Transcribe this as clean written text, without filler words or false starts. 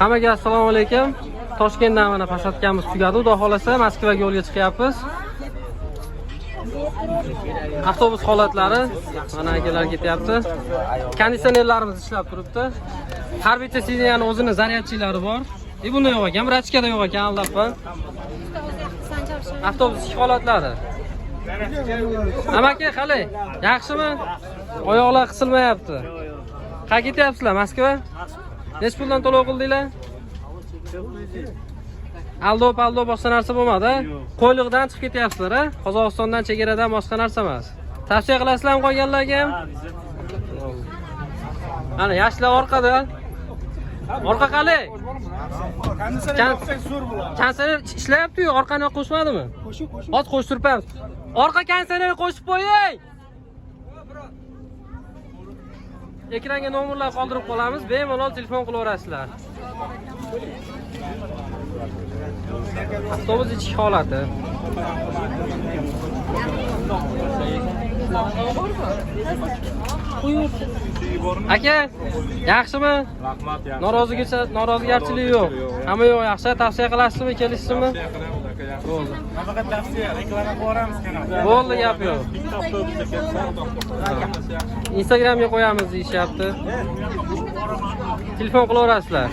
Hammaga assalomu alaykum. Toshkentdan mana posadkamiz tugadi. Xudo xolasa Moskvaga yo'lga chiqyapmiz. Avtobus holatlari mana akalar ketyapti. Konditsionerlarimiz ishlab turibdi. Har bitta сиденье ni o'zini zaryadchilari bor. E bunda yo'q ekan, vrachkada yo'q ekan aldabman. Avtobus ichki holatlari. Amaki, qalay? Yaxshimi? Oyoqlar qisilmayapti. Qayerga ketyapsizlar? Moskva? Necha puldan to'lov qildinglar? Aldov paldov boshqa narsa bo'lmadi, a? Qo'yliqdan chiqib ketyapsizlar, a? Qozog'istondan chegaradan boshqa narsa emas. Tavsiya qilasizlarmi qolganlarga ham? Mana yoshlar orqada. Orqa qalay? Konditsioner ishlayapti-yu, orqani qo'shmadimi? Hozir qo'shtirib qo'yamiz. Orqa konditsioner qo'shib qo'ying. Ekranga nomerlar qoldirib qolamiz, bemalol telefon qilaverasizlar. Avtobus ichki holati. Aka, yaxshimi? Rahmat, yaxshi. Norozigacha norozigarchilik yo'q. Hamma yo'q yaxshi. Tavsiya qilasizmi, kelishsinmi? Tavsiya qilamiz aka, yaxshi. Bo'ldi. Nafaqat tavsiya, reklama qilib yuboramiz kanalga. Bo'ldi, gap yo'q. Bitta avtobusda ketsa, Instagramga qo'yamiz deyishyapti. Telefon qilaverasizlar.